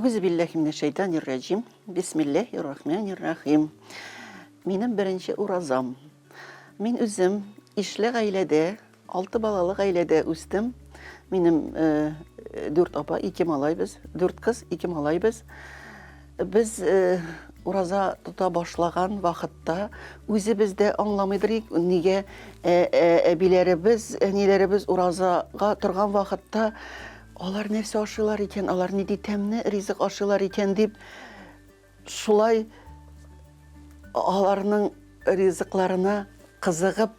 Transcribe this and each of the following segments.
Әгүзе билләһи минәш-шәйтанир раҗим. Бисмилләһир рахманир рахим. Минем беренче уразам. Мин үзем ишле гаиләдә, алты балалы гаиләдә үстем. Минем э, дүрт апа, ике малай без, дүрт кыз, ике малай без. Без э, ураза тота башлаган вакытта үзебез дә аңламыйдыр идек, нигә э, әбиләребез, әниләребез уразага торган вакытта алар нәрсә ашыйлар икән, алар нинди тәмле ризык ашыйлар икән дип шулай аларның ризыкларына кызыгып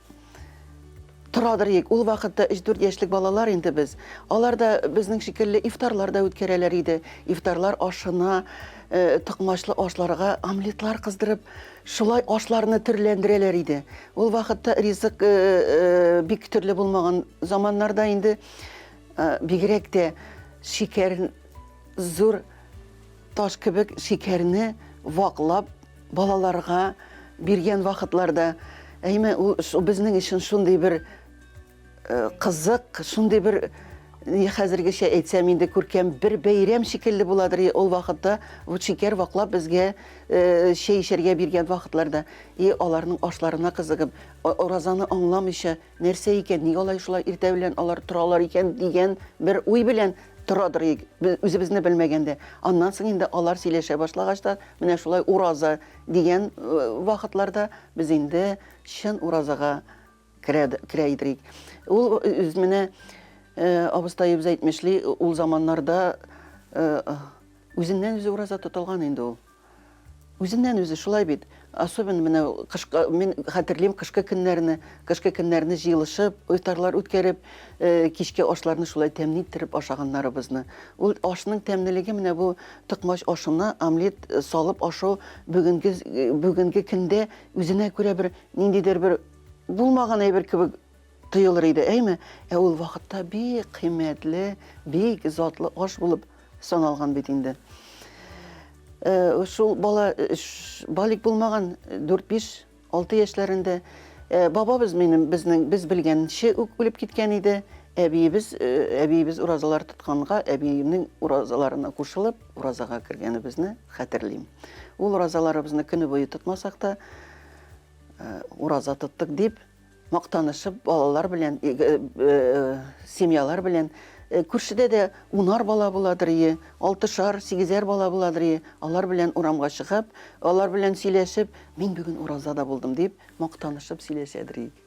торадыр идек. Ул вакытта 3-4 яшьлек балалар инде без. Алар да безнең шикелле ифтарлар да үткәрәләр иде. Ифтарлар ашына, э, токмачлы ашларга омлетлар кыздырып, шулай ашларны төрләндерәләр иде. Ул вакытта ризык э, э, бик төрле булмаган заманнарда инде бигрәк тә шикәр зур Таш кебек шикәрне ваклап балаларга биргән вакытларда, әйме, ул безнең өчен шундый бер э, кызык, шундый бер хәзергечә әйтсәм инде күркәм бер бәйрәм шикелле буладыр. Ул вакытта вот шикәр ваклап безгә э, чәй эчәргә биргән вакытларда и аларның ашларына кызыгып, уразаны аңламыйча Нәрсә икән, нигә алай шулай иртә белән алар торалар икән дигән бер уй белән торадыр идек, без үзебезне белмәгәндә. Аннан соң инде алар сөйләшә башлагач та, менә шулай ураза дигән э, вакытларда без инде чын уразага керә, керә идек. Ул үз менә э, абыстаебыз әйтмешли, ул заманнарда э, үзеннән-үзе ураза тотылган инде ул. Үзеннән үзе шулай бит. Особенно менә кышкы, мин хәтерлим кышкы көннәрне, кышкы көннәрне җыелышып, ифтарлар үткәреп, э, кичке ашларны шулай тәмле иттереп ашаганнарыбызны. Ул ашның тәмлелеге менә бу токмач ашына омлет э, салып ашау бүгенге э, бүгенге көндә үзенә күрә бер ниндидер бер булмаган әйбер кебек тоелыр иде, әйме? Ә ул вакытта бик кыйммәтле, бик затлы аш булып саналган бит инде. Э, шул бала э, балик булмаган 4-5, 6 яшьләрендә. Э, бабабыз минем безнең без белгәнче үк үлеп киткән иде. Әбиебез әбиебез уразалар тотканга, әбиемнең уразаларына кушылып, уразага кергәнебезне хәтерлим. Ул уразаларыбызны көне буе тотмасак та, ураза тоттык дип мактанышып балалар белән, э, э, семьялар белән э, күршедә дә унар бала буладыр ие, алтышар, сигезәр бала буладыр ие. Алар белән урамга чыгып, алар белән сөйләшеп, мин бүген уразада булдым дип мактанышып сөйләшәдер идек.